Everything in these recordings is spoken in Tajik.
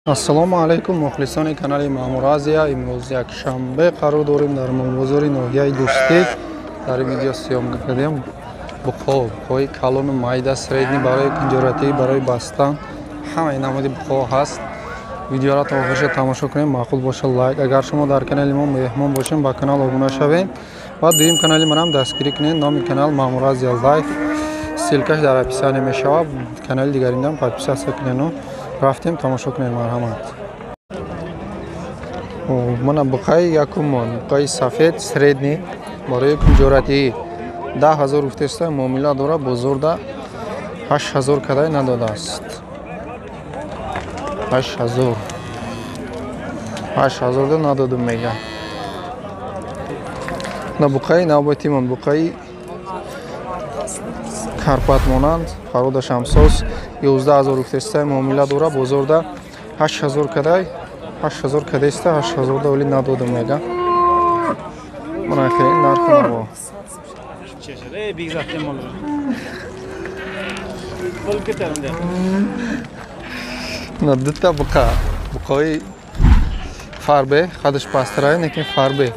Ассалому алайкум мухлисони канали Маъмур Азия. Имрӯз якшанбе қарор дорем дар молбозори ноҳияи Дӯстӣ. Дар ин видео съёмка кардем буқо, буқои калону майда, средний барои кунҷоратӣ, барои бастан, ҳамаи намуди буқо ҳаст. Видеоро то охирша тамошо кунем, маъқул боша лайк. Агар шумо дар канали мо меҳмон бошем, ба канал обуна шавем ва дуюм канали манам дастгирӣ кунед. Номи канал Маъмур Азия лайф, ссылкаш дар описание мешавад. Канали дигаринам подписаться кунену рафтем тамошо кунем. Марҳамат. Мана буқаи якумон, буқаи сафед средний барои кунҷоратӣ 10 000 гуфтеста, муомила дора, бозорда 8000 кадай надодааст. 8000, 8000 надодум мега. На буқаи навбатимон, буқаи карпат монанд, парода шамсоз, 11 000 гуфтеста, муомила дора, бозорда 8000 кадай, 8000 кадеста, 8000 да вали надодум мега. Мана хеле нархи наво. На дута буқа, буқои фарбе, хадаш пастрай, лекин фарбе.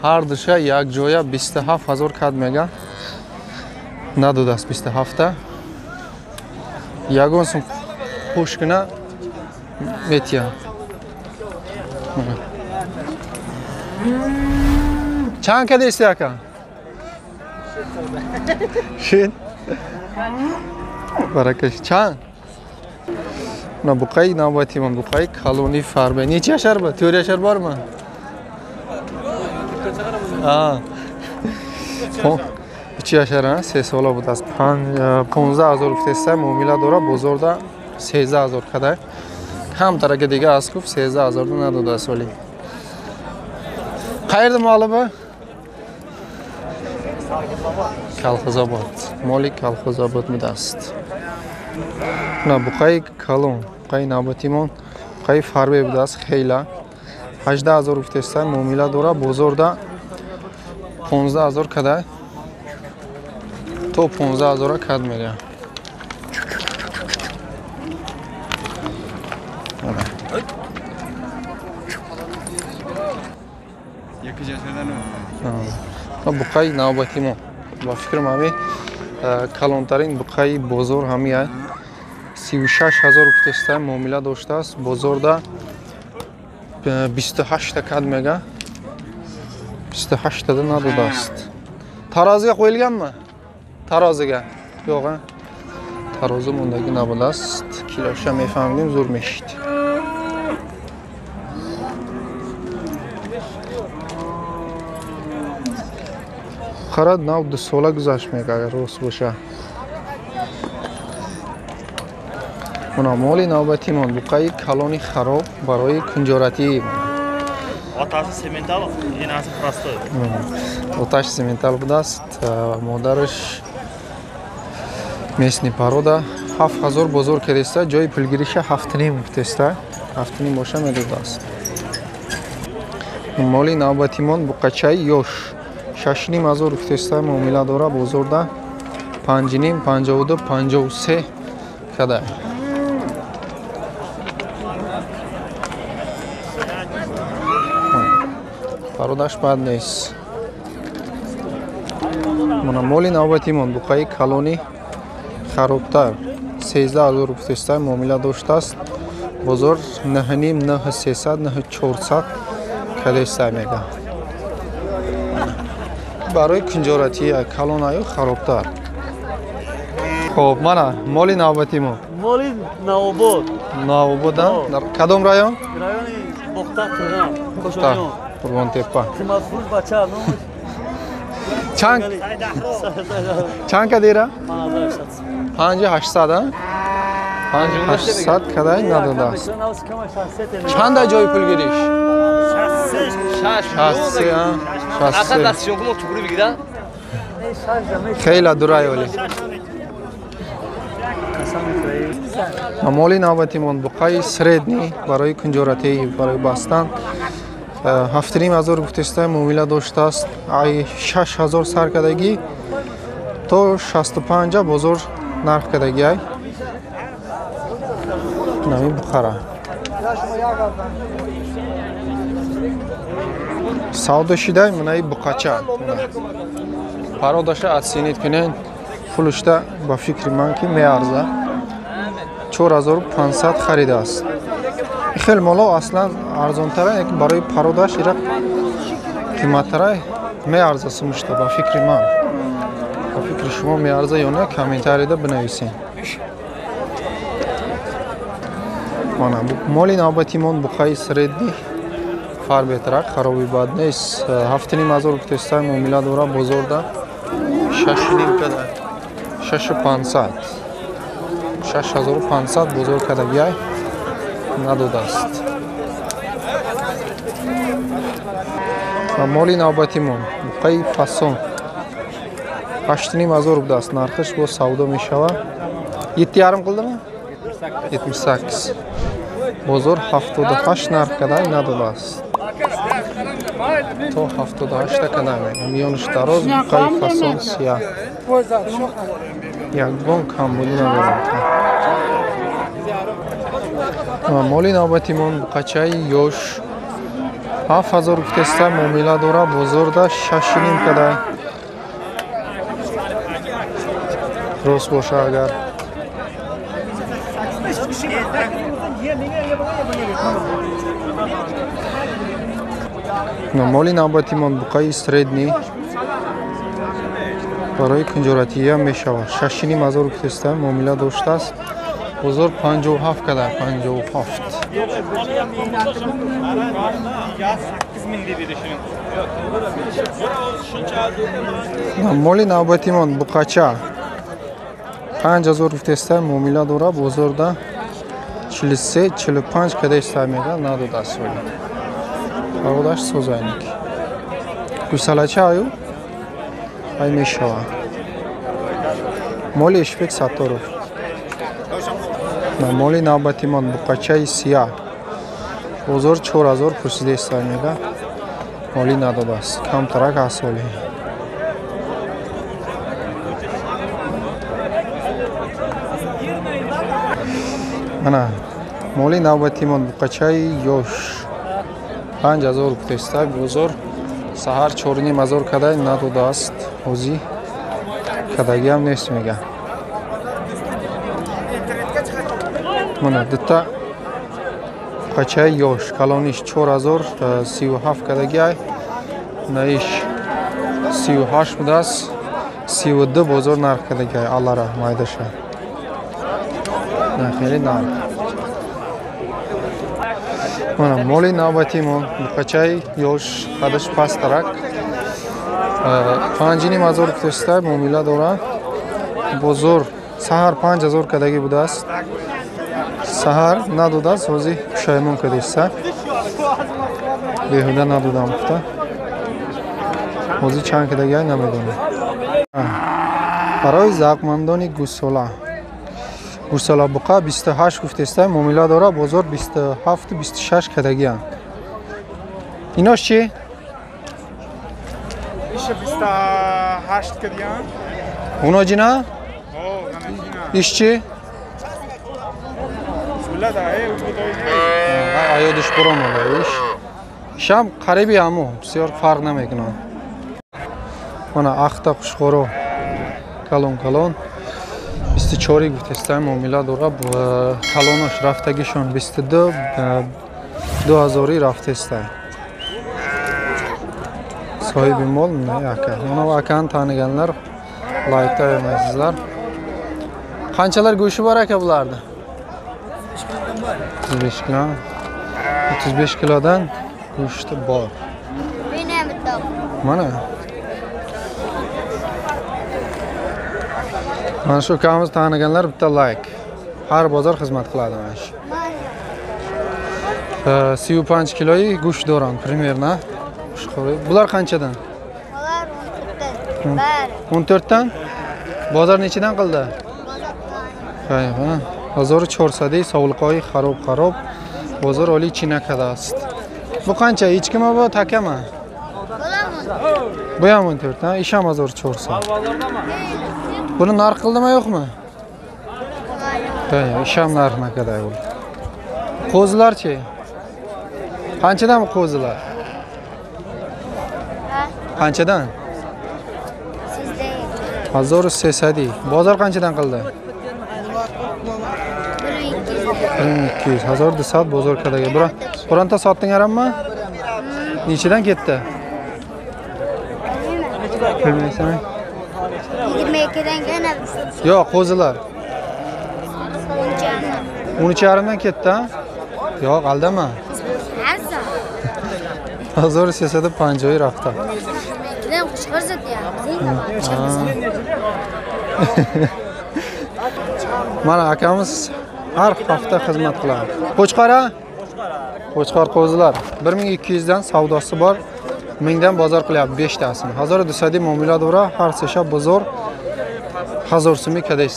Ҳар душа як ҷоя 27 000 кад мега. Надодааст 27-та. Ягон сум хуш куна метия. Чанд кадести ака? Шид? Баракаш. Чанд? На буқаи навбатимон, буқаи калони фарбе. Нечи яшар ба? Тӯр яшар барма? Уч яшар, се сола будааст. 15 000 гуфтеста, муомила дора, бозорда 13 000 кадай. Камтарака дига аст гуфт, 13 000 надодааст вале. Қаерда молиба? Калхозобод. Моли Калхозобод будааст. На буқаи калон, буқаи навбатимон, буқаи фарбе будааст хела. 18 000 гуфтеста, муомила дора, бозорда 15 000 кадай. То 15 000 кад меря. Буқаи навбатимон, ба фикрам ҳами калонтарин буқаи бозор ҳами ай. 36 000 гуфтеста, муомила доштааст, бозорда 28-та кад мега. 28-тада надодааст. Тарозига qo'yilganmi? Тарозига? Yo'q, a? Тарози мондагӣ набудааст. Килоша мефаҳмидем, зур мешид. Харад нав ду сола гузашт мега, агар рост боша. Мана моли навбатимон, буқаи калони хароб барои кунҷоратӣ. Отаси сементал, инаси простой. Оташ сементал будааст, модараш местный порода. 7000 бозор кардеста, ҷои пулгириша 7,5 гуфтеста. 7,5 боша медодааст. Моли навбатимон, буқачаи ёш. 6,5 ҳазор гуфтеста, муомила дора, бозорда 5,5, 52, 53 кадай. Пародаш бад нест. Мана моли навбатимон, буқаи калони харобтар. 13 000 гуфтеста, муомила доштааст. Бозор 9,5, 9,300, 9,400 кадеста мега. Барои кунҷоратӣ калонаю харобтар. Хоб, мана моли навбатимон. Моли Навобод. Навобод, кадом район? Райони Бохта, Қурғон. Бохта, Қурғонтеппа. Қиматфурӯш бача, номаш. Чанд? Чанд кадира? 5800, а? 5800 кадай надодааст. Чанда ҷои пулгириш? 63, а? 63. Хеле дурай оли. Моли навбатимон, буқаи средний барои кунҷоратӣ, барои бастан. 7,5 ҳазор гуфтеста, муомила доштааст. Ай 6000 сар кардагӣ то 65 бозор нарх кардагӣ ай. Нами Бухара. Савдо шидай манаи буқача. Пародаша оценить кунен. Пулушта ба фикри ман ки меарза. 4500 харидааст. Хел моло аслан арзонтара, яки барои пародаш ира қиматтара меарза сумушта ба фикри ман. Ба фикри шумо меарза ё не, комментарийда бинависед. Мана моли навбатимон буқаи средний фарбетрак, хароби бад нест. 7,5 гуфтестай муомила дора бозорда 6,5 када 6,500 6500 бозор кадагиай надодааст. Ва моли навбатимон буқаи фасон 8,5 будааст. Нархиш бо савдо мешавад. 7,5 қилдimi? 78. Бозор 78 нарх кадай надодааст. То 78 кадай мегӯям. Миёнаш дароз, буқаи фасон сия. Ягон камбудӣ надорад. Моли навбатимон буқачаи ёш 7000 гуфтеста муомила дора, бозорда 6,5 кадай. Рост боша агар. Моли навбатимон буқаи средний барои кунҷоратия мешавад. 6,5 гуфтеста муомила доштааст. Бозор 57 кадай, 57. Моли навбатимон буқача 5000 гуфтеста муомила дора, бозорда 43, 45 кадай мега надодааст. Пародаш созайник. Гусалача аю ай мешавад. Моли Ишбек Сатторов. Моли навбатимон буқачаи сия. Бозор 4000 пурсидааст мега. Моли надодааст. Камтарак аст оли. Ана моли навбатимон буқачаи ёш 5000 гуфтеста, бозор саҳар 4500 кадай надодааст. Ҳозӣ кадагиам нест мега. Мана дута буқачаи ёш калониш 4037 кадагиай, наиш 38 будааст, 32 бозор нарх кадагиай. Алла раҳм айдаша. Хеле нарх. Мана моли навбатимон буқачаи ёш қадаш пасттарак 5500 гуфтеста муомила дора. Бозор саҳар 5000 кадагӣ будааст. Саҳар надодааст, ҳозир пушаймон кадеста. Беҳуда надодам гуфта. Ҳозир чанд кадагиай намедонам. Барои завқмандони гӯсола. Гӯсола буқа 28 гуфтеста муомила дора, бозор 27 26 кадагианд. Инош чӣ? Иша 28 кадиянд. Уно ҷина? Иш чӣ? Аёдиш буромада иш. Ишам қариби ҳамо, бисёр фарқ намекунад. Мана ахта хушхоро калон калон 24 гуфтеста муомила дора, калонош рафтагишон 22 2000 рафтеста. Соҳиби мол ака. Mana akani taniganlar laykda bermaysizlar. Qanchalar go'shti bor aka bularda? 35 kilo. 35 kilodan go'shti bor. Mana. Mana shu ukamizni taniganlar bitta layk. Har bozor xizmat qiladi mana shu. 35 kiloyi go'sht do'ron примерно. Bular qanchadan? Bular 14dan. Bari. 14dan? Bozor nechidan qildi? Bozor 1400 sovliqoyi xarob. Bozor oliy chinakada ast. Bu qancha? Echkimi bu, takami? Bu ham 14, ha? Ish ham 1400. Buni narx qildimi yo'qmi? Ha, ish ham narx naqadar bo'ldi. Qo'zilarchi? Qanchadan qo'zilar? Qanchadan? 1300. Bozor qanchadan qildi? 1200. 1200 bozor kadaga. Bironta sotding arammi? Nechidan ketdi? Bilmaysan. 22 dan yana. Yo'q, qo'zilar. 13,5 dan ketdi, ha? Yo'q, aldama. 1350 rafta. Mana akamiz har hafta xizmat qiladi. Qo'chqor-a? Qo'chqor qo'zilar 1200 dan savdosi bor. 1000 dan bozor qilyapti 5 tasini. 1200 muomala dora, har sesha bozor 1000 so'mga kadays.